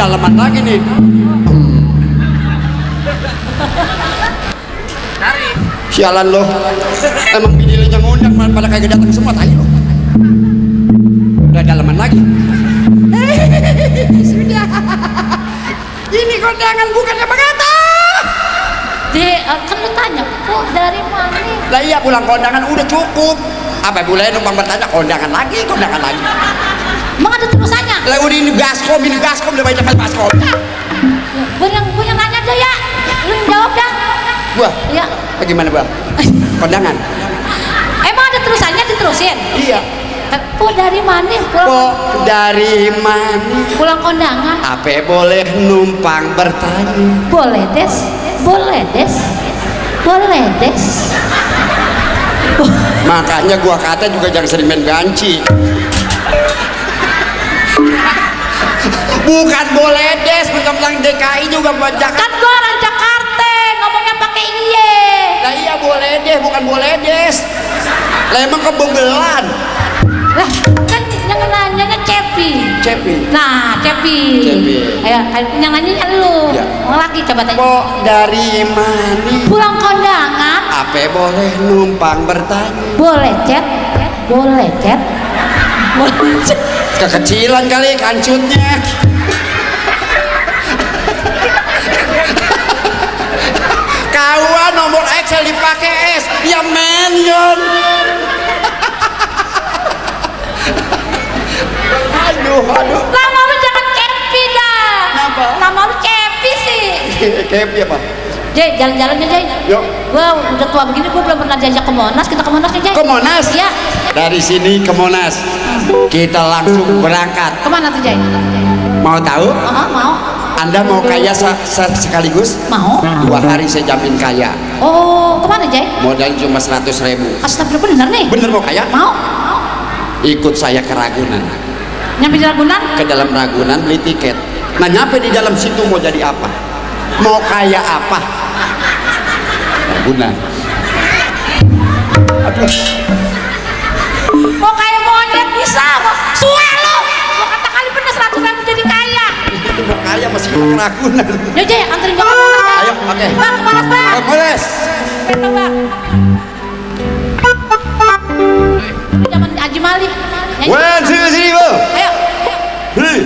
dalaman lagi nih. Sialan lo, emang bininya ngundang pada kagak datang semua, tayo. Udah dalaman lagi. Sudah. Ini kondangan bukannya begitu. Kan lu tanya, kok dari mana? Lah iya, pulang kondangan udah cukup. Apa boleh numpang bertanya kondangan lagi? Emang ada terusannya? Lah udah ini gaskom udah banyak kali baskom. Gue yang nanya aja ya, lu yang jawab dah. Gua? Ya. Bagaimana bang? Kondangan? Emang ada terusannya, diterusin? Iya. Kok dari mana? Dari mana? Pulang kondangan. Apa boleh numpang bertanya? Boleh des. Makanya gua kata juga jangan sering main ganci. Bukan boleh des, mentang-mentang DKI juga buat Jakarta. Kan gua orang Jakarta, ngomongnya pakai iye. Lah iya boleh des, bukan boleh des. Lah emang kebebelan. Lah kan yang nanyanya Cepi. Nah Cepi. Ayo yang nanyanya lu. Ya. Lagi coba tanya. Kok dari mana? Pulang kondangan. Apa boleh numpang bertanya? Boleh chat. Kekecilan kali kancutnya. Kawan nomor Excel dipakai S, ya menyon. Aduh. Nama lu jangan Cepi dah. Kenapa? Nama lu Cepi sih. Kepi apa? Jay, jalan-jalannya Jay. Yuk. Gua udah tua begini, gua belum pernah diajak ke Monas. Kita ke Monas nih Jay. Ke Monas? Iya. Dari sini ke Monas. Kita langsung berangkat. Kemana tuh Jay? Mau tahu? Mau. Anda mau kaya sekaligus? Mau. 2 hari saya jamin kaya. Oh, kemana Jay? Modal cuma 100.000. Astagfirullah, bener nih. Bener mau kaya? Mau. Ikut saya ke Ragunan. Nyampe di Ragunan? Ke dalam Ragunan beli tiket. Nah nyampe di dalam situ mau jadi apa? Mau kaya apa? Ragunan. Aduh. Mau kayak monyet bisa. Suwe lu. Gua kata kali bener 100.000 jadi kaya. Itu mau kaya masih ke Ragunan. Ya Jay, anterin gua ke Monas Jay. Ayo, oke. Bang, ke Monas Bang. Ke Monas. Bener Bang. Ini zaman Haji Malik. Nyanyi. 1, 2, 3, go. Ayo. Hey.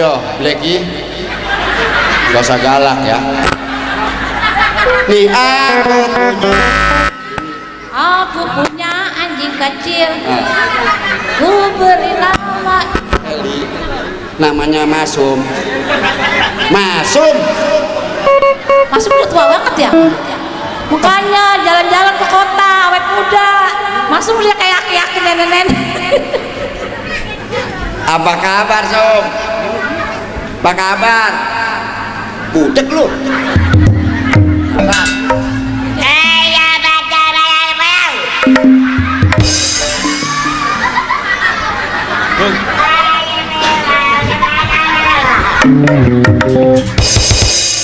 Ayo, Blacky. Gak usah galak ya. Nih, Aku punya anjing kecil. Ku beri nama. Namanya Masum. Masum. Masuk udah tua banget ya. Makanya jalan-jalan ke kota, awet muda. Masuk dia kayak aki-aki nenek-nenek. Apa kabar, Sum? Apa kabar? Budek lu. Apa?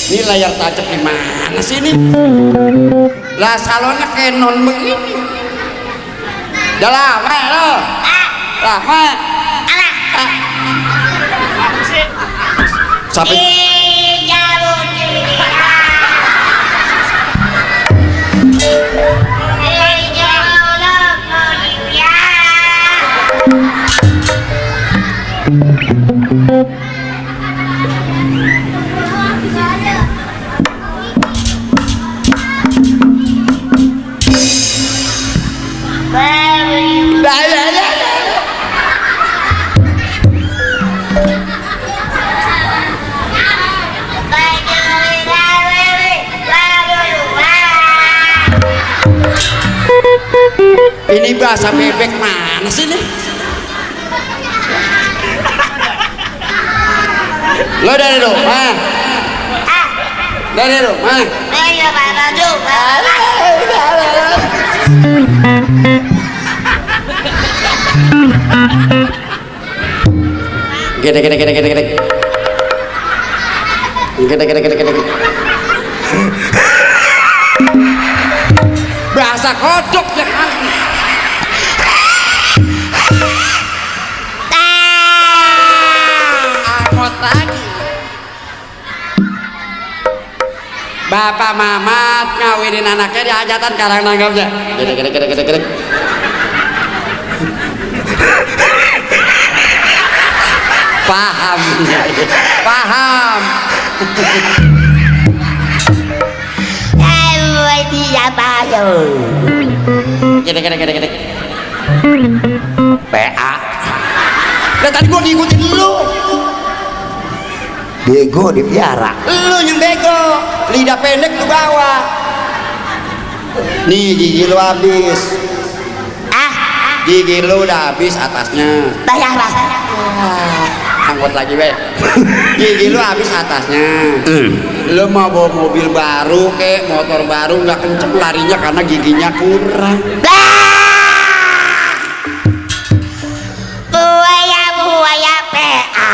Ini layar tancap di mana sih ini? Lah salonnya Canon begini. Udah lama lo. Lama. Sampai ini bahasa bebek mana sih nih? Lo dari rumah? Dari rumah? Gede. Bahasa kodok ya kan? Bapak Mamat ngawinin anaknya di hajatan Karang nanggapnya. Gede. Paham. Gede. PA. Lah tadi gua ngikutin lu. Bego dipiara. Lu yang bego. Lidah pendek lu bawa. Nih gigi lu habis. Gigi lu udah habis atasnya. Bayar. Angkut lagi be. Gigi lu habis atasnya. Lu mau bawa mobil baru kek motor baru nggak kenceng larinya karena giginya kurang. Buaya PA.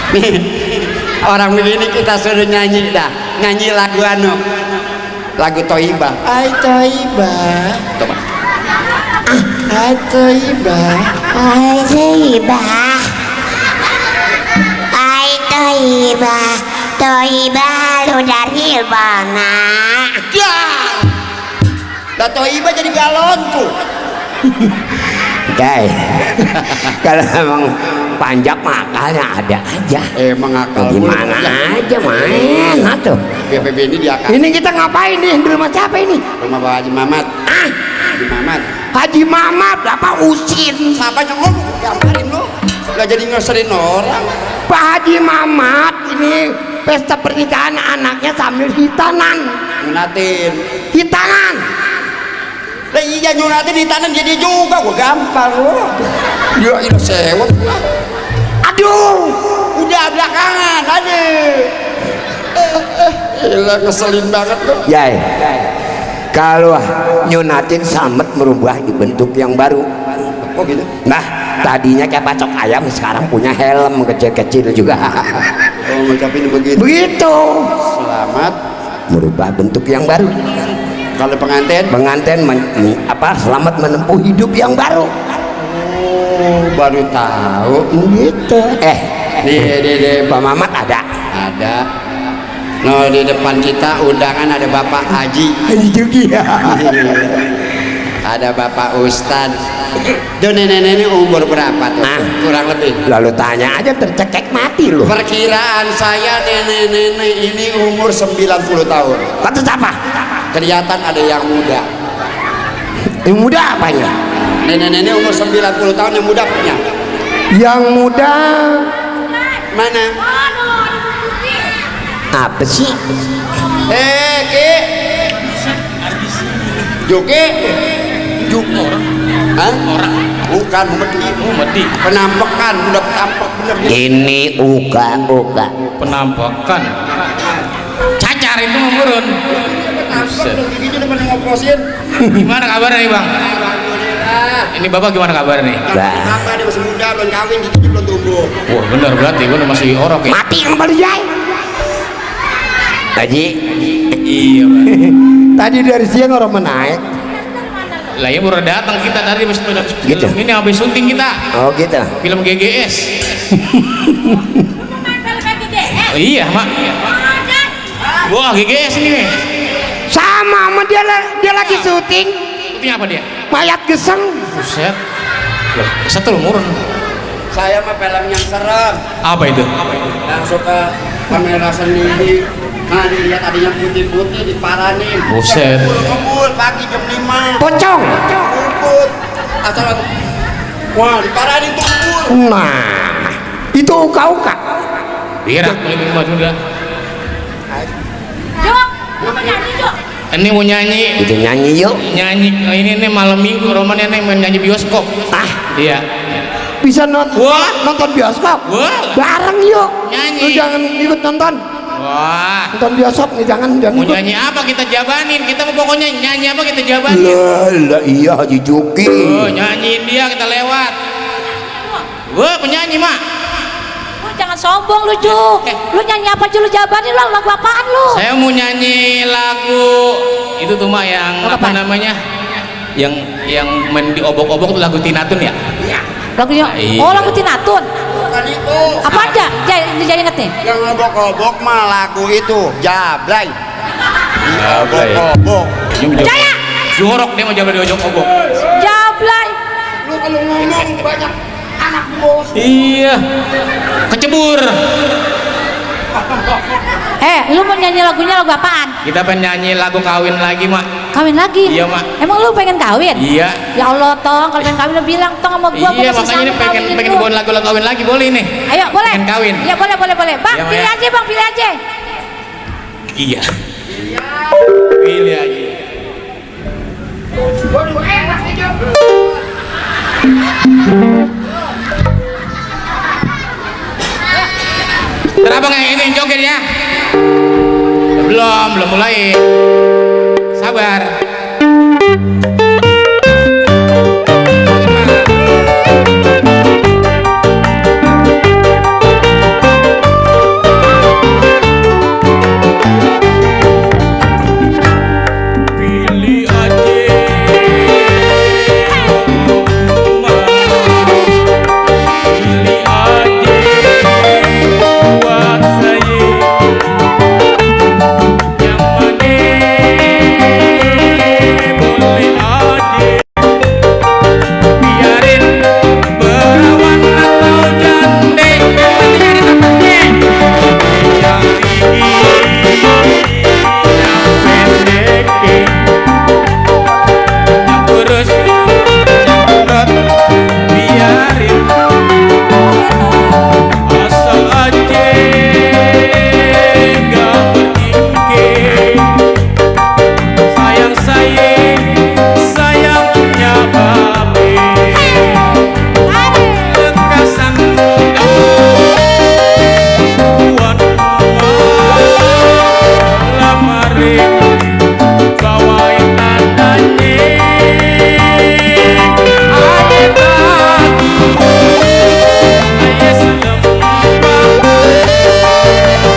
Nih, orang begini kita suruh nyanyi dah. Nyanyi lagu lagu Toibah. Hai Toibah. Coba. Hai Toibah. Toibah lu dari mana? Ya. Lah Toibah jadi galonku. Kalau emang panjang makalnya ada aja. Emang akal gimana aja main atuh. BPB ini diakal. Ini kita ngapain nih di rumah siapa ini? Rumah Pak Haji Mamat. Haji Mamat. Haji Mamat apa Usin? Siapa yang ngomong? Gambarin lo. Gak jadi ngeselin orang. Pak Haji Mamat ini pesta pernikahan anaknya sambil hitanan. Nyunatin. Hitanan. Lah iya nyunatin hitanan jadi juga gua gampang lo. Ya ini sewot. Aduh, udah belakangan aja. Gila ngeselin banget lo. Yai. Kalau nyunatin samet merubah di bentuk yang baru. Oh gitu. Nah, tadinya kayak pacok ayam, sekarang punya helm kecil-kecil juga. Oh ngucapin begitu. Begitu. Selamat merubah bentuk yang baru. Kalau pengantin selamat menempuh hidup yang baru. Oh, baru tahu. Gitu. Di Pak Mamat ada. No, di depan kita undangan ada Bapak Haji. Haji Jugi ya. ada Bapak Ustad. Tuh nenek-nenek umur berapa tuh? Kurang lebih. Lalu tanya aja tercekek mati lu. Perkiraan saya nenek-nenek ini umur 90 tahun. Kata siapa? Kelihatan ada yang muda. Yang muda apanya? Nenek-nenek umur 90 tahun yang muda punya. Yang muda Mana? apa sih? Ki. Juki. Juk orang. Hah? Orang. Bukan Medi. Penampakan, udah tampak bener. Ini uga. Penampakan cacar itu memurun. Giginya udah pada ngoposin. Gimana kabarnya nih bang? Ini bapak gimana kabar nih? Apa dia masih muda, belum kawin, giginya belum tumbuh. Wah bener berarti gue masih orok ya. Mati kembali jay. Haji. Iya bang. Tadi dari siang orang menaik. Lah ya baru datang kita dari Gitu. ini habis syuting kita. Oh gitu. Film GGS. Oh, iya mak. Wah GGS ini. Sama dia lagi syuting. Syuting apa dia? Mayat geseng. Buset. Satu lumurun. Saya mah film yang serem. Apa itu? Yang suka kamera sendiri. Nah dilihat adanya putih-putih diparanin. Buset. Kumpul pagi jam 5. Pocong. Kumpul. Asal wah diparanin kumpul. Nah, itu uka-uka. Birak lebih maju dah. Jok, lu mau nyanyi Jok? Ini mau nyanyi. Itu nyanyi yuk. Nyanyi ini nih malam minggu romannya nih main nyanyi bioskop. Iya. Bisa nonton bioskop. Wah. Bareng yuk. Nyanyi. Lu jangan ikut nonton. Wah. Nonton bioskop nih jangan Mau ikut. nyanyi apa kita jabanin. Kita mau pokoknya nyanyi apa kita jabanin. Lah iya Haji Juki. Oh, nyanyiin dia kita lewat. Wah penyanyi mak. Lu jangan sombong lu Juk. Lu nyanyi apa aja lu jabanin lu, lagu apaan lu? Saya mau nyanyi lagu itu tuh mak yang Lagu apa apa? namanya? Yang main di obok-obok tuh lagu Tinatun ya? Lagunya, Iya. oh lagu Tinatun. Bukan itu. Apa aja? Jadi inget nih. Yang ngobok-ngobok mah lagu itu Jablay. Jablay. Ngobok. Jaya. Jorok dia mau jablay di obok-obok. Jablay. Lu kalau ngomong banyak anak bos. Iya. Kecebur. Lu mau nyanyi lagunya lagu apaan? Kita pengen nyanyi lagu kawin lagi mak. Kawin lagi? Iya mak. Emang lu pengen kawin? Iya. Ya Allah Tong, kalau pengen kawin lu bilang Tong sama gua Iya masih makanya ini sanggup pengen kawinin lu. bawain lagu-lagu kawin lagi boleh nih. Ayo boleh. Pengen kawin. Iya boleh. Bang Iya, pilih Mak. aja bang, pilih aja. Iya. Pilih aja. Kenapa nggak ini yang joget ya? Belum mulai. Sabar. Pilih aja. Pilih aja buat saya. Yang mana boleh aja. Biarin berawan atau jande. Yang tinggi, yang pendek, yang kurus, yang berat, biarin. Asal aja gak bertingkah. Sayangnya babe. Lekasan tuan lamarin bawain tandanya. Ayo bang, ayo selembang,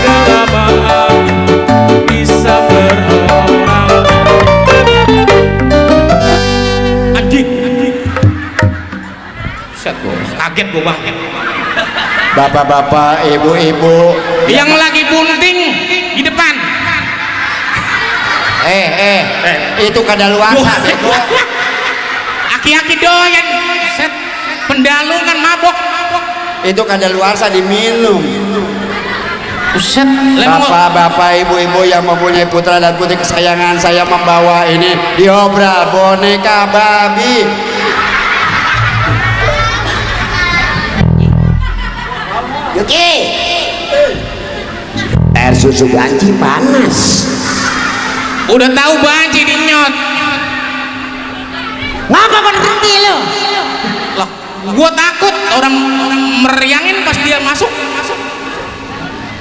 kelamaan bisa berorang. Anjing. Set gua, kaget gua bang. Bapak-bapak, ibu-ibu. Yang lagi bunting di depan. Itu kadaluarsa bego. Aki-aki doyan set pendalung kan mabok. Itu kadaluarsa diminum. Buset, Bapak-bapak, ibu-ibu yang mempunyai putra dan putri kesayangan, saya membawa ini diobral boneka babi. Yuki, air susu banci panas. udah tahu banci dinyot. Ngapa berhenti lu? Lah, gua takut orang meriangin pas dia masuk.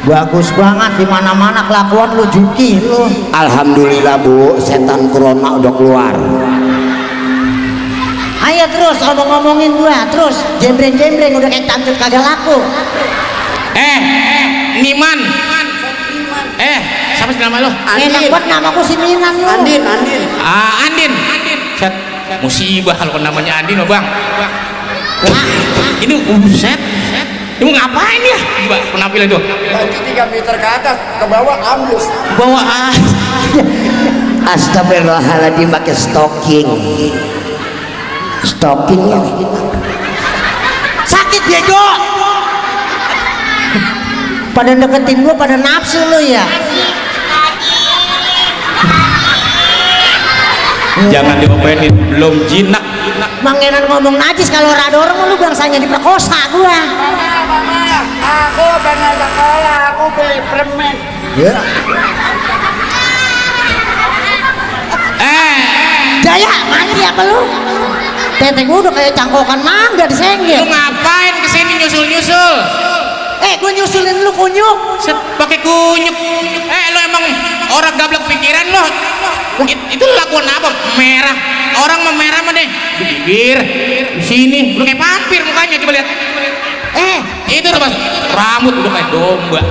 Bagus banget, di mana-mana kelakuan lu Juki lu. Alhamdulillah Bu, setan corona udah keluar. Ayo terus ngomong-ngomongin gua, terus jembreng-jembreng udah kayak tantut kagak laku. Niman. Siapa sih nama lo? Enak banget namaku si Minan lu. Andin. Andin. Set, musibah kalau namanya Andin, oh Bang. Ini buset. Ini mau ngapain ya? Coba penampilan itu. Banci 3 meter ke atas, ke bawah ambles. Bawa Astagfirullahaladzim, pakai stockingnya Sakit bego. Pada deketin gua pada nafsu lu ya. jangan diomelin, belum jinak. Mangenan ngomong najis kalau rador lu bangsanya diperkosa gua. Aku pengen sekolah, aku beli permen. ya. Jaya, mati apa lu? Tete gua udah kayak cangkokan mangga Lu disenggel. ngapain kesini nyusul? Gua nyusulin lu kunyuk. Set, pakai kunyuk. Lu emang orang gablek pikiran lo. Itu lakuan apa? Merah. Orang memerah mana? Di bibir, di sini. Lu kayak vampir mukanya, coba lihat. Itu tuh Mas, rambut udah kayak domba.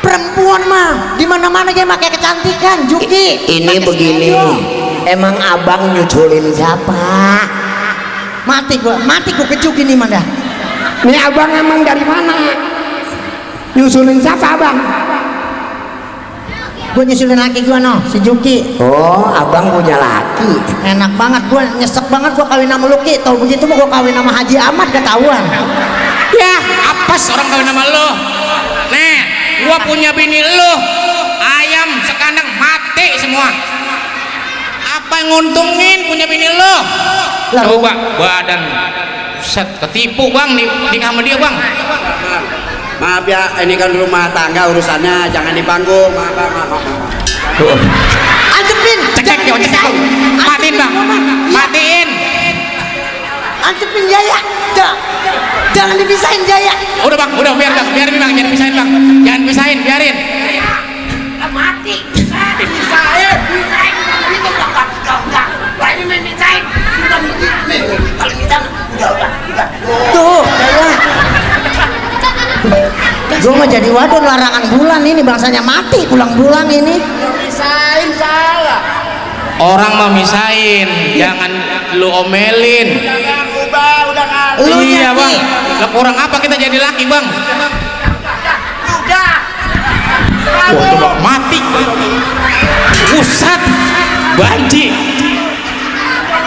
Perempuan mah di mana-mana dia pakai kecantikan, Juki. Ini begini, emang abang nyusulin siapa? Mati gua ke Juki nih mana? Ini abang emang dari mana? Nyusulin siapa abang? Gua nyusulin laki gua no, si Juki. Oh, abang punya laki. Enak banget, gua nyesek banget gua kawin sama Luki. Tau begitu mah gua kawin sama Haji Ahmad ketahuan. Ya, apes orang kawin sama lo. Nih, gua punya bini lo. Ayam sekandang mati semua. Apa yang nguntungin punya bini lo? Lah, Coba badan set ketipu Bang, nikah sama dia Bang. Maaf ya, ini kan rumah tangga urusannya, jangan di panggung. Maaf. Antepin, Cek. Matiin Bang, matiin. antepin Jaya. Jangan dipisahin Jaya. Udah Bang, biarin Bang, jangan pisahin Bang. Jangan pisahin, biarin. Mati. Tuh, Jaya. Gua mau jadi wadon larangan bulan ini, bangsanya mati pulang-pulang ini. Pisahin salah. Orang mau misahin, jangan lu omelin. Jangan ubah, udah ngerti. Lu Iya nyaki. Bang, lah kurang apa kita jadi laki Bang? Udah. Wah, itu Bang, mati. Pusat,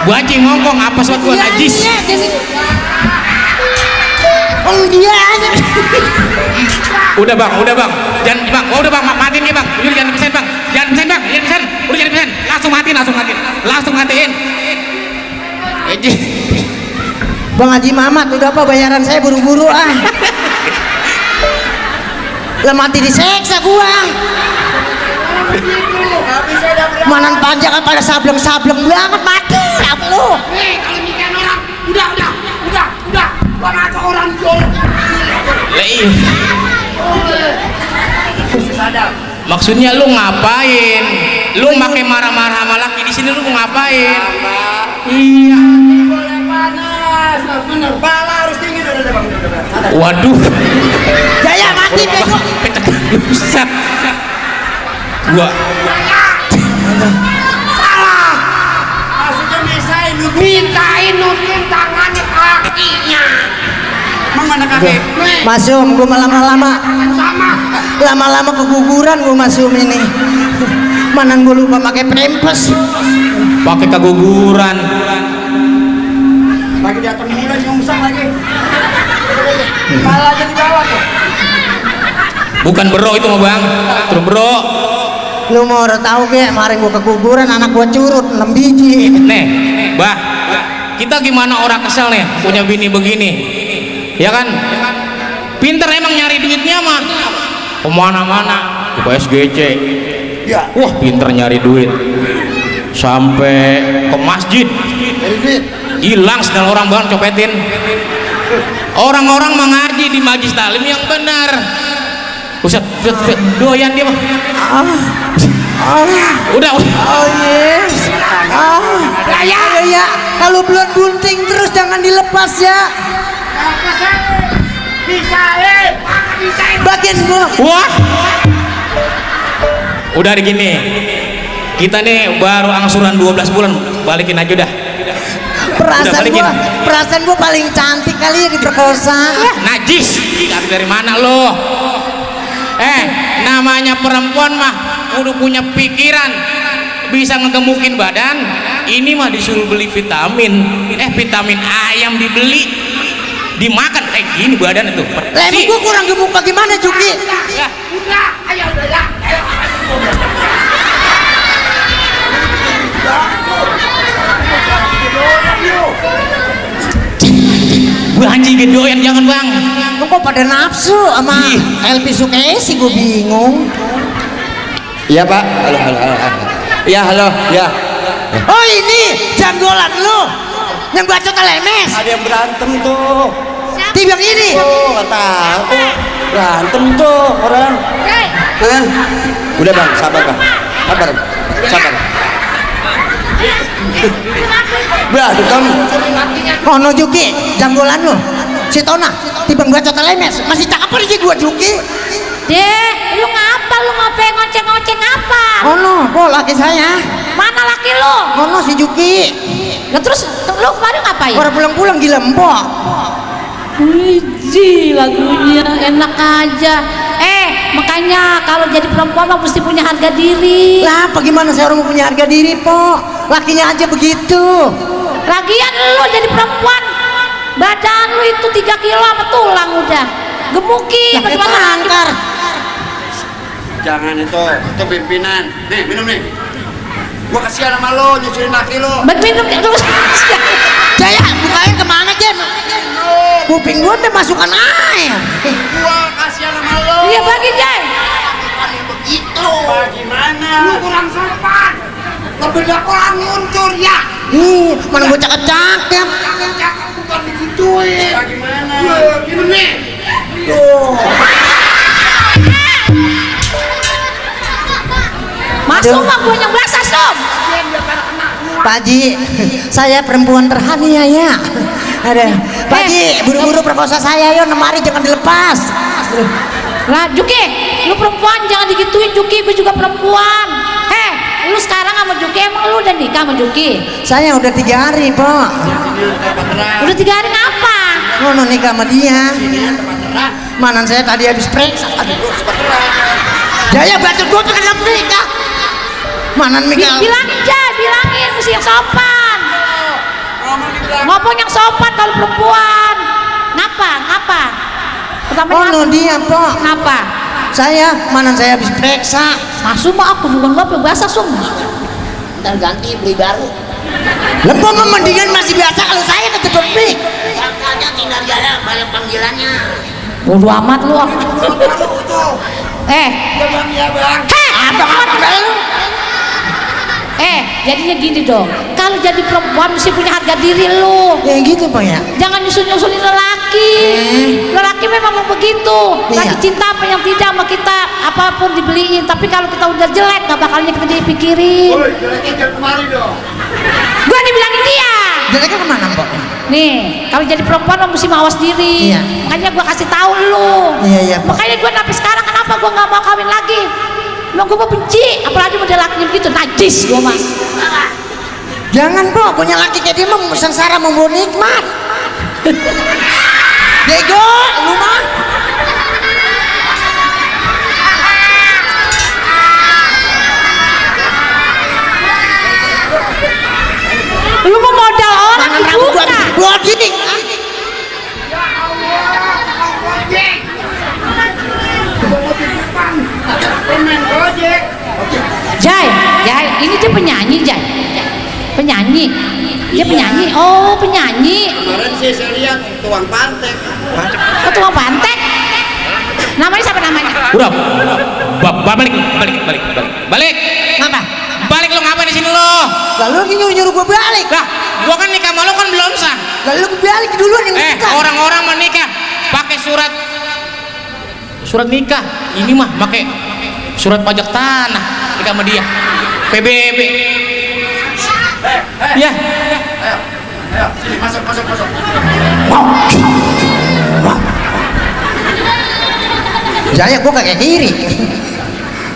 banci ngomong apa suatu najis. Dia aja. Udah bang, jangan bang, udah bang, matiin ya bang, udah jangan pisahin bang, jangan pisahin, udah jangan pisahin, langsung matiin. Bang Haji Mamat, udah apa bayaran saya buru-buru ah. Lah mati diseksa gua. Manan panjang kan pada sableng-sableng banget mati. Apa lu? Kalau nikahin orang, udah. Gua ngaco orang jorok. Maksudnya lu ngapain? Lu pakai marah-marah sama laki di sini lu mau ngapain? Iya. Boleh panas. Bener, pala harus tinggi. Udah, Bang. Waduh. Jaya mati bego. Buset. Gua Maksudnya misahin lu. Mintain nutin tangannya kakinya. Emang mana kakek? Masum gua lama-lama keguguran gua masum ini. Manan gua lupa pakai pempes. pakai keguguran. Lagi datang bulan nyungsang lagi. Malah aja di bawah tuh. Bukan bro itu mah bang, terus bro. Lu mau udah tahu ke kemarin gua ke kuburan anak gua curut 6 biji. Nih, bah, kita gimana orang kesel nih punya bini begini, ya kan? Pinter emang nyari duitnya mah kemana-mana, ke SGC. Ya. Wah pinter nyari duit, sampai ke masjid, hilang sedang orang bang copetin. Orang-orang mengaji di majlis taklim yang benar. Ustaz, doyan dia mah. Udah. Oh yes. Ya. Kalau belum bunting terus jangan dilepas ya. Bagian gua. Wah. Udah gini. Kita nih baru angsuran 12 bulan, balikin aja udah. Perasaan gua paling cantik kali ya diperkosa. Najis. Dari mana lo? Namanya perempuan mah udah punya pikiran, bisa ngegemukin badan. Ini mah disuruh beli vitamin, vitamin ayam dibeli, dimakan kayak gini badan itu. Emang gua kurang gemuk bagaimana Juki? Ya. Udah, ayo udah ya. Gua anjing gedoyan jangan bang. Lu kok pada nafsu sama LP Sukesi gua bingung. Iya pak. Halo. Iya halo. Ya. Oh ini janggolan lu yang bacot lemes. Ada yang berantem tuh. Tiba ini. Oh nggak tahu. Berantem tuh orang. Hah? Udah bang, sabar bang. Sabar. Berantem kamu. Oh no Juki, janggolan lu. Si Tona, tiba bacot lemes. Masih cakep aja sih gua Juki. Deh, lu ngapa? Lu ngoceng apa? Oh no, laki saya. Mana laki lu? Oh no si Juki. Nah terus lu kemarin ngapain? Orang pulang-pulang di Lembok. Wih, lagunya enak aja. Makanya kalau jadi perempuan mah mesti punya harga diri. Lah, bagaimana saya orang mau punya harga diri, Po? Lakinya aja begitu. Lagian lu jadi perempuan, badan lu itu 3 kilo sama tulang udah. Gemukin, Lah, bagaimana? angkar. Jangan itu pimpinan. Nih minum nih. Gua kasihan sama lo, nyusulin laki lo. Minum terus. Jaya, bukain kemana, Jen? Kuping gua udah masukkan air. Gua kasihan sama lo. Iya bagi Jay. Begitu. Bagaimana? Lu kurang sopan. Ngebedak orang nguncur ya. Mana gua cakep-cakep. Cakep bukan digituin. Bagaimana? Minum nih. Masuk mah gua yang basah, Som. Pak Haji, saya perempuan teraniaya. Ada. Pak Haji, buru-buru perkosa saya, yo nemari jangan dilepas. Lah Juki, lu perempuan jangan digituin Juki, gue juga perempuan. Lu sekarang sama Juki emang lu udah nikah sama Juki? Saya udah 3 hari, Pak. Udah 3 hari ngapa? Ngono nikah sama dia. Manan saya tadi habis periksa. Jaya bacot gua pengen nikah. Manan Mikael. Bilangin Jay, bilangin mesti yang sopan. Ngomong yang sopan kalau perempuan. Ngapa? Pertamanya Oh, dia, Pak. Kenapa? Manan saya habis periksa. Masuk mah aku bukan bapak basah Som. Ntar ganti beli baru. Lepo mendingan masih biasa kalau saya ketutup mic. Makanya tinggal jalan banyak panggilannya. Bodoh amat lu. Jadinya gini dong. Kalau jadi perempuan mesti punya harga diri lu. Ya gitu, Pak ya. Jangan nyusul-nyusulin lelaki. Lelaki memang begitu. Lagi cinta apa yang tidak sama kita, apapun dibeliin. Tapi kalau kita udah jelek, gak bakalnya kita dipikirin. Woi, jeleknya jangan kemari dong. Gua dibilangin dia. Jeleknya kemana, Pak? Nih, kalau jadi perempuan lo mesti mawas diri. Iya. Makanya gua kasih tahu lu. Iya, Pak. Makanya gua sampai sekarang kenapa gua nggak mau kawin lagi? Emang gua benci, apalagi model lakinya begitu, najis gua mah. Jangan, Pak, punya laki kayak dia mah sengsara membawa nikmat. Bego, lu mah. Lu mau modal orang Tangan rambut gua juga. gua gini dia penyanyi Jay, penyanyi, dia penyanyi. Oh penyanyi. Kemarin sih saya lihat tuang pantek. Ketua pantek. Namanya siapa namanya? Udah. Balik. Ngapa? Balik lo ngapain di sini lo? Lalu nyuruh gua balik. Lah, gua kan nikah sama lo kan belum sah. Lalu gua balik duluan yang nikah. Orang-orang menikah pakai surat nikah. Ini mah pakai surat pajak tanah nikah sama dia. PBB. Ya. Ayo, sini masuk. Jaya gua kayak kiri.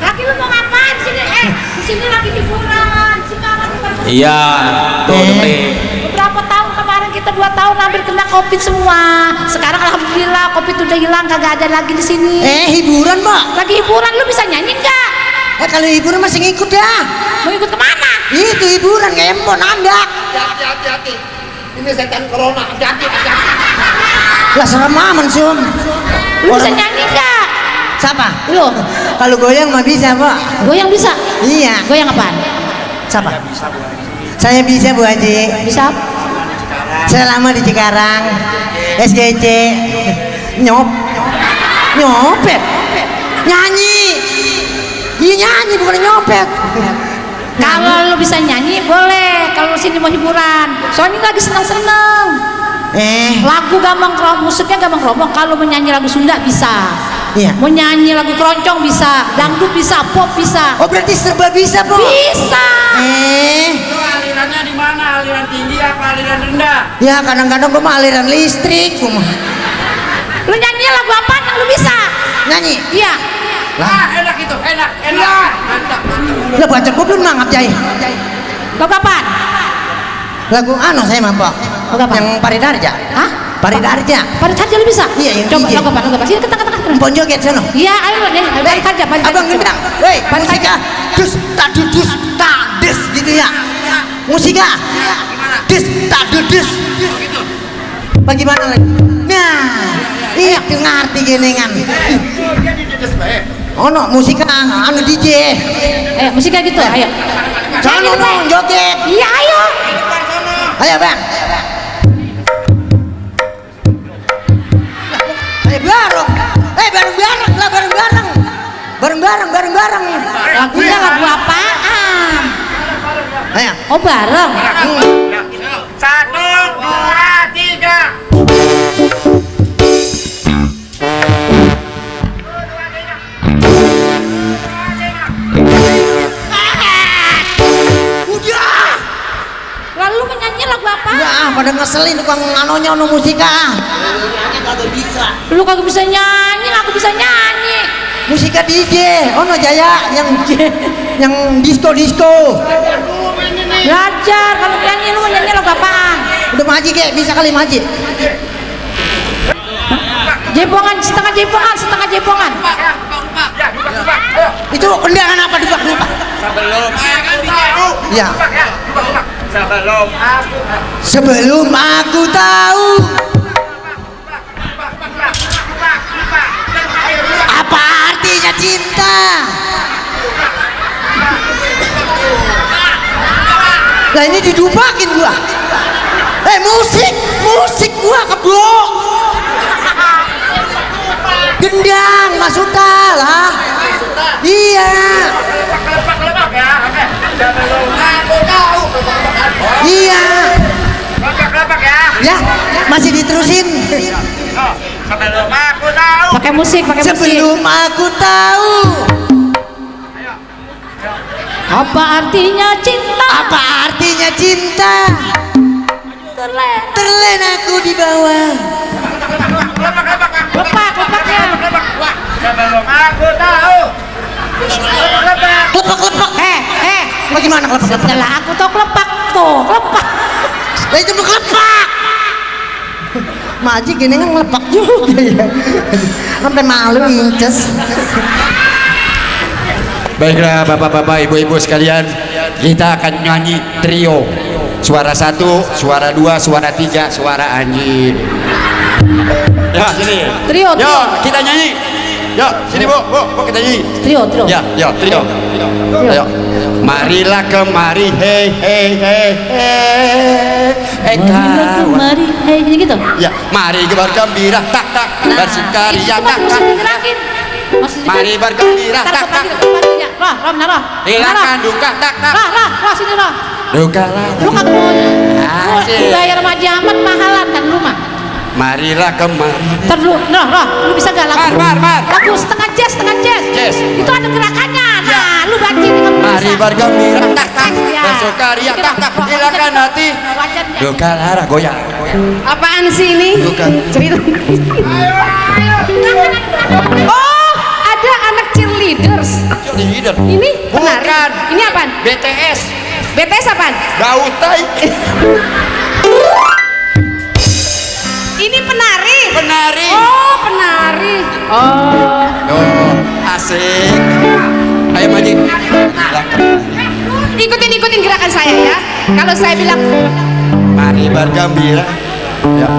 Laki lu mau ngapain sini? Di sini lagi hiburan. Sekarang bukan Iya, tuh dengerin. Berapa tahun kemarin kita 2 tahun hampir kena covid semua. Sekarang alhamdulillah covid udah hilang, kagak ada lagi di sini. Hiburan, Mbak. Lagi hiburan, lu bisa nyanyi nggak? Kalau hiburan masih ngikut dah. Mau ikut kemana? Itu hiburan kayak empon anda. Hati-hati. Ini setan corona. Hati-hati. Lah serem aman Sum. Lu bisa nyanyi nggak? Siapa? Lu Kalau goyang mah bisa, Mbak. goyang bisa? Iya. Goyang apaan? Siapa? Saya bisa Bu Haji. Bisa? Saya lama di Cikarang. SGC. Nyopet. Nyanyi. Iya nyanyi bukan nyopet. Kalau lu bisa nyanyi boleh. Kalau lu sini mau hiburan. Soalnya lagi seneng-seneng. Lagu gampang kerombong, musiknya gampang kerombong. Kalau menyanyi lagu Sunda bisa. Iya. Mau nyanyi lagu keroncong bisa, dangdut bisa, pop bisa. Oh berarti serba bisa, Bu. Bisa. Itu alirannya di mana? Aliran tinggi apa aliran rendah? Ya kadang-kadang gua mah aliran listrik gua mah. Lu nyanyi lagu apa yang lu bisa? Nyanyi. Iya. Enak itu, enak. Mantap. Lah baca gua belum mangap Jai. Lagu apaan? Lagu saya mah, Pak. Lagu apa? Yang Paridarja. Hah? Paridarja. Pada saja lu bisa? Iya, yang Coba DJ. lagu apa? Lagu apa? Sini ketang. Empon joget sono. Iya, ayo lu nyanyi. Pada saja, pada saja. Abang gendang. Woi, Pada musika. Dus tak dudus tak des gitu ya. Musika. Des tak dudus. Bagaimana lagi? Nah, itu ngerti genengan. Ono musika anu DJ. Ayo, musiknya gitu. Ayo. Sono Nyanyi, Pak. joget. Iya, ayo. Ayo, Bang. Ayo bareng. Bareng-bareng lah, bareng-bareng. Bareng-bareng. Lagunya lagu apaan? Ayo. Oh, bareng. 1, 2, 3. Lalu menyanyi lagu apa? Udah pada ngeselin tukang anonya ono musika. Lu kagak bisa nyanyi, aku bisa nyanyi. Musika DJ, ono Jaya yang disco. Belajar, kalau nyanyi lu mau nyanyi lagu apaan? Udah maji kek, bisa kali maji. Jebongan, setengah jebongan. Itu kendangan apa dubak? Ya. Sebelum aku tahu apa artinya cinta. Lah ini didubakin gua. Musik gua keblok. Gendang Masuta lah. Iya. Iya. Ya, masih diterusin. Pakai musik. Sebelum aku tahu Apa artinya cinta? apa artinya cinta, terlena aku di bawah. Lepak-lepaknya. Kelepak. Bagaimana kelepak? Setelah aku tahu kelepak. Lah itu kelepak. Maji gini kan ngelepak juga ya. Sampai malu inces. Baiklah bapak-bapak, ibu-ibu sekalian, kita akan nyanyi trio. Suara 1, suara 2, suara 3, suara anjing. Ya sini. Trio. Yo, kita nyanyi. Yuk, sini Bu kita nyanyi. Trio. Ya, trio. Ayo. Marilah kemari, hei kawan. Mari, hei gitu. Ya, mari bergembira, tak bersukaria, tak. Mari bergembira, tak. Roh. Hilangkan duka, tak. Roh, sini roh. Duka lah. Lu kagak mau. Asik. Bayar sama jaman mahalan kan lu mah. Marilah kemari. Ntar lu, lu bisa gak lagu? Mar. Lagu setengah jazz. Jazz. Itu ada gerakannya. Nah, lu baca ini kamu Mari bisa. bergembira, tak. Ya. Bersukaria, tak. Hilangkan hati. Wajarnya. Duka lara goyang. Apaan sih ini? Bukan. Cerita. Oh, ada anak cheerleaders. Leader. Ini penari. Bukan. Ini apaan? BTS. BTS apaan? Gautai. Ini penari. Penari. Oh, penari. Oh. Oh, asik. Ayo maju. Ikutin gerakan saya ya. Kalau saya bilang Mari bergembira. Ya.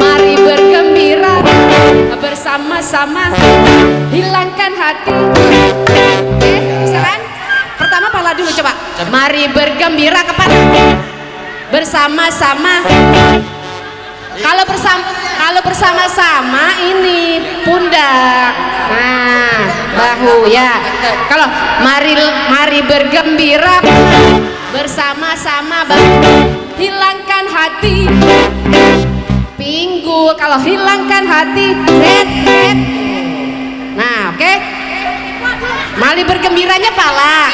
mari bergembira bersama-sama hilangkan hati. Oke, bisa kan? Pertama pala dulu coba. Mari bergembira kepada bersama-sama. Kalau bersama-sama ini pundak. Nah, bahu ya. Kalau mari bergembira bersama-sama hilangkan hati. Pinggul. Kalau hilangkan hati, head. Nah, oke. Mari bergembiranya pala.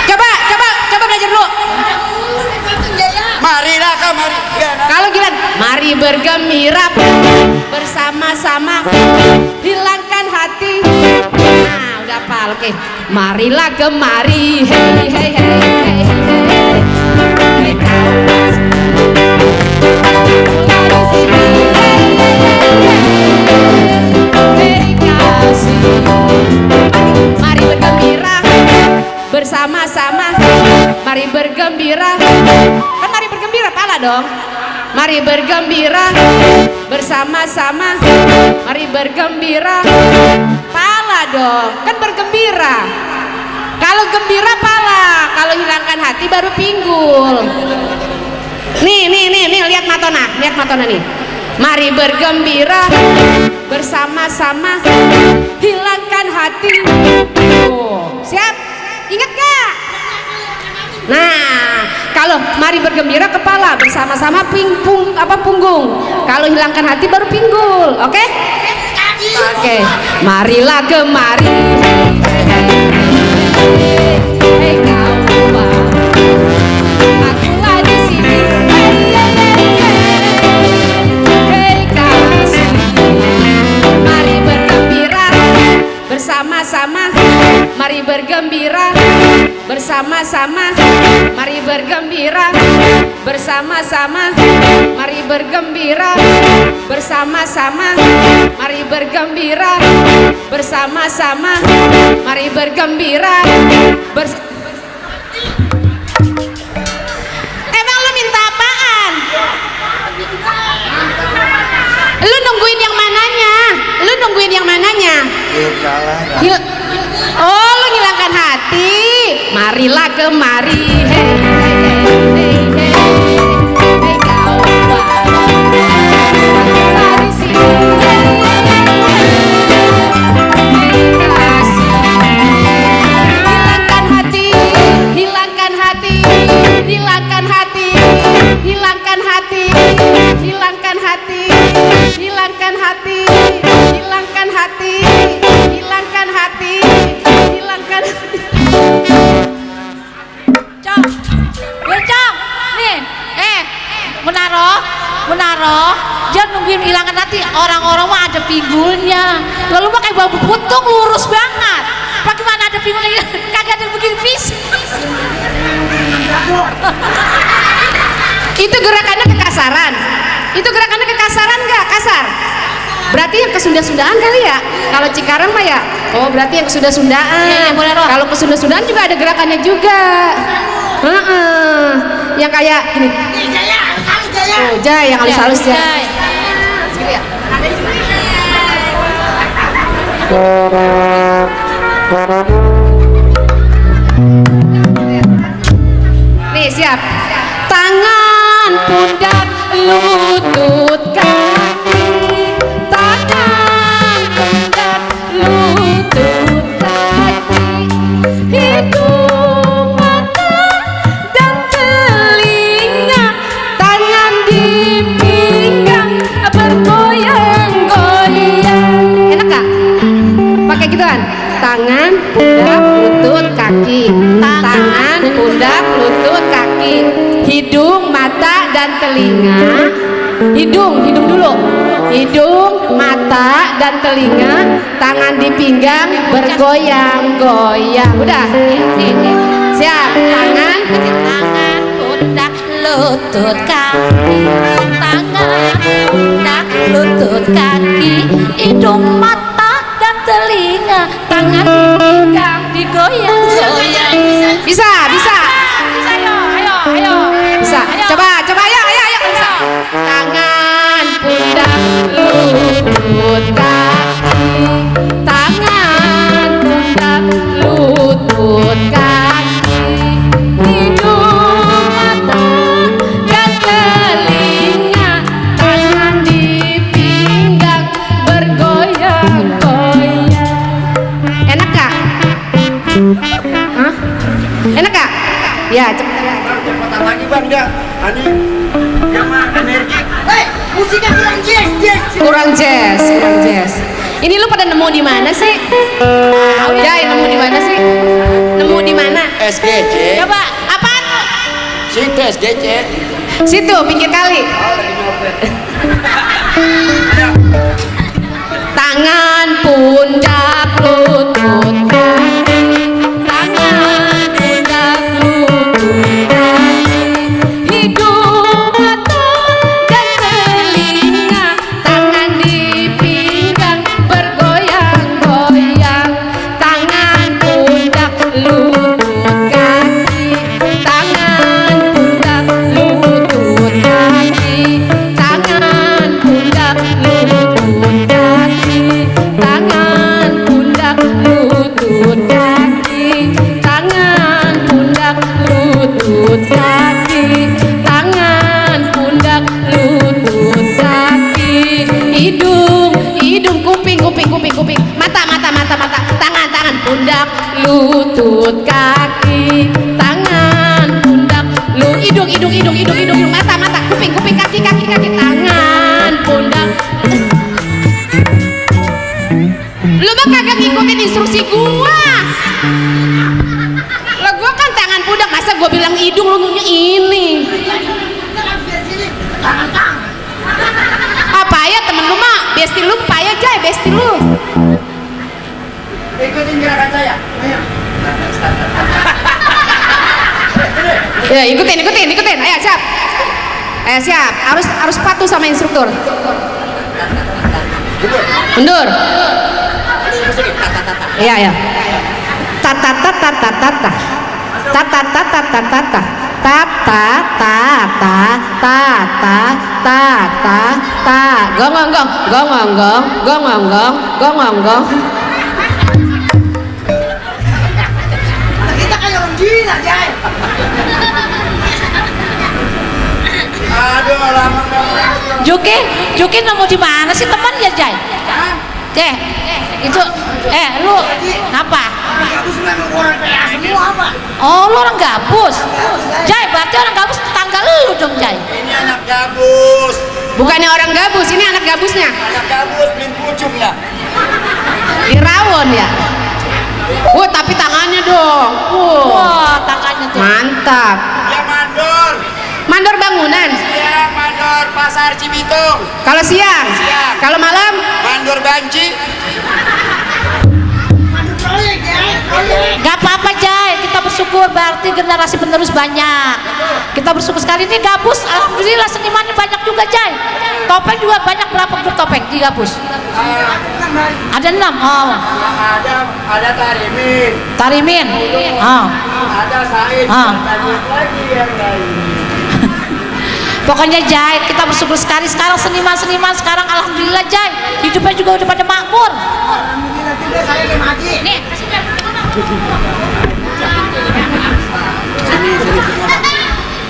Coba belajar dulu. Marilah kemari. Kalau gila, mari bergembira bersama-sama hilangkan hati. Nah, udah pal. Oke. Marilah kemari. Hey. Mari bergembira bersama-sama. Mari bergembira. Kan mari bergembira pala dong. Mari bergembira bersama-sama. Mari bergembira pala dong. Kan bergembira. Kalau gembira pala, kalau hilangkan hati baru pinggul. Nih, lihat matona nih. Mari bergembira bersama-sama hilangkan hati. Oh, siap? Ingat gak? Nah, kalau mari bergembira kepala, bersama-sama punggung. Kalau hilangkan hati baru pinggul. Oke? Oke. Marilah kemari. Hei kawan, akulah di sini. Hei kasih, mari bergembira bersama-sama. Mari bergembira bersama-sama. Mari bergembira bersama-sama. Mari bergembira bersama-sama. Mari bergembira bersama-sama. Mari bergembira Emang lu minta apaan? Lu nungguin yang mananya? Duka lara. Oh, lu ngilangkan hati. Marilah kemari. Hei kawan. Akulah di sini. Hei kasih. Hilangkan hati. Hilangkan hati. Hilangkan hati. Hilangkan hati. Hilangkan hati. Hilangkan hati. Hilangkan hati. Hilangkan hati. Hilangkan hati. Cong. Nih. Menaro. Jangan nungguin hilangkan hati. Orang-orang mah ada pinggulnya. Lalu mah kayak bambu putung lurus banget. Bagaimana ada pinggulnya? Kagak ada begini fisik. Itu gerakannya kekasaran. Itu gerakannya kekasaran nggak? Kasar. Berarti yang kesunda-sundaan kali ya. Kalau Cikarang mah ya. Oh, berarti yang kesunda-sundaan. Iya, boleh, Roh. Kalau kesunda-sundaan juga ada gerakannya juga. Yang kayak gini. Oh, Jai yang halus-halus ya. Nih siap. Tangan, pundak, lutut, kaki. Tangan, pundak, lutut, kaki. Hidung, mata, dan telinga. Tangan di pinggang bergoyang-goyang. Enak gak? Pakai gituan. Tangan, pundak, lutut, kaki. Tangan, pundak, lutut, kaki. Hidung, mata, dan telinga. Hidung dulu. Hidung, mata, dan telinga. Tangan di pinggang bergoyang-goyang. Udah. Siap. Tangan, pundak, lutut, kaki. Tangan, pundak, lutut, kaki. Hidung, mata, dan telinga. Tangan dipinggang, digoyang-goyang. bisa. Bisa, ayo. Bisa. Coba, ayo. Bisa. Tangan, pundak, lutut, kaki. Tangan, pundak, lutut, kaki. Hidung, mata, dan telinga. Tangan di pinggang bergoyang-goyang. Enak gak? Hah? Enak gak? Ya, Cepetan lagi bang dia. Ani dia mah energik. Musiknya kurang jazz. kurang jazz. Ini lu pada nemu di mana sih? Jai, nemu di mana sih? Nemu di mana? SGC. Coba, apaan? Situ SGC. Situ, pinggir kali. Tangan, pundak, lutut, kaki. Tangan, pundak, lutut, kaki. Hidung, mata, dan telinga. Tangan di pinggang bergoyang-goyang. Tangan, pundak, lutut, kaki. Tangan, pundak, lutut, kaki. Tangan, pundak, lutut, kaki. Tangan, pundak, lutut, kaki. Tangan, pundak, lutut, kaki. Tangan, pundak, lutut, kaki. Hidung, kuping. Mata. Tangan, pundak, lutut, kaki. Tangan, pundak, hidung. Mata. Kuping, kaki. Tangan, pundak. Lu mah kagak ngikutin instruksi gua. Lah gua kan tangan pundak, masa gua bilang hidung lu ini. Apa ya temen lu mah? Besti lu payah Jay, besti lu. Ikutin gerakan saya. Ayo. Ya, ikutin. Ayo siap. Harus patuh sama instruktur. Mundur. Iya. Tata. Gong. Kita kayak orang gila, Jay. Aduh, lama banget. Juki nemu di mana sih teman ya Jai? Itu lu ngapa? Gabus memang orang PA semua apa? Oh, lu orang Gabus. Jai, berarti orang Gabus tetangga lu dong, Jai. Ini anak gabus. Bukannya orang gabus, ini anak gabusnya. Anak gabus min pucung ya. Dirawon ya. Tapi tangannya dong. Wah, tangannya tuh. Mantap. Ya mandor. Mandor bangunan. Ya mandor pasar Cibitung. Kalau siang. Kalau malam. Mandor banci. Proyek, Jay. Gak apa-apa Jai, kita bersyukur berarti generasi penerus banyak. Kita bersyukur sekali ini Gabus, alhamdulillah senimannya banyak juga Jai. Topeng juga banyak, berapa grup topeng di Gabus? Ada 6. Oh. Ada Tarimin. Tarimin. Oh. Ada Said. Ah. Banyak lagi yang lain. Pokoknya Jai, kita bersyukur sekali sekarang seniman-seniman sekarang alhamdulillah Jai, hidupnya juga udah pada makmur. Alhamdulillah juga saya ke Maji. Nih, kasih Jai.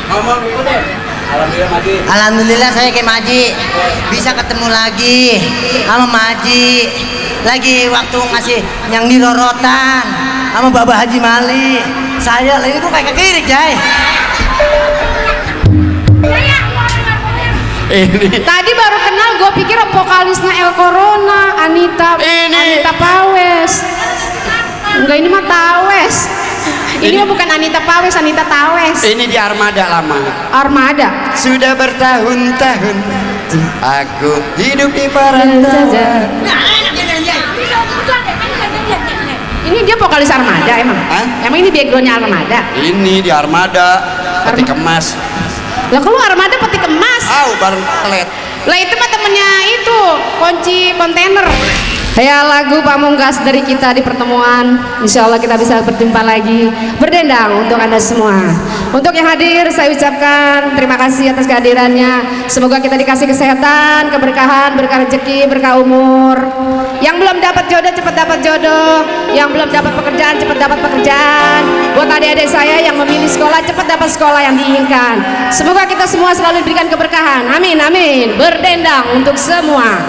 Ngomong dulu deh. Alhamdulillah Maji. Alhamdulillah saya ke Maji bisa ketemu lagi sama Maji. Lagi waktu ngasih yang di rorotan sama Bapak Haji Mali. Saya lagi kok kayak kekirik, Jai. Ini Tadi baru kenal, gue pikir vokalisnya El Corona, Anita Pawes. Enggak, ini mah Tawes. Ini mah bukan Anita Pawes, Anita Tawes. ini di Armada lama. Armada. Sudah bertahun-tahun aku hidup di perantauan. Ini dia vokalis Armada emang? Hah? Emang ini backgroundnya Armada? Ini di Armada peti kemas. Lah kalau Armada peti kemas? Bareng palet. Lah itu mah temennya itu, kunci kontainer. Ya, lagu pamungkas dari kita di pertemuan. Insya Allah kita bisa berjumpa lagi, berdendang untuk Anda semua. Untuk yang hadir saya ucapkan terima kasih atas kehadirannya. Semoga kita dikasih kesehatan, keberkahan, berkah rezeki, berkah umur. Yang belum dapat jodoh cepat dapat jodoh, yang belum dapat pekerjaan cepat dapat pekerjaan. Buat adik-adik saya yang memilih sekolah cepat dapat sekolah yang diinginkan. Semoga kita semua selalu diberikan keberkahan. Amin amin. Berdendang untuk semua.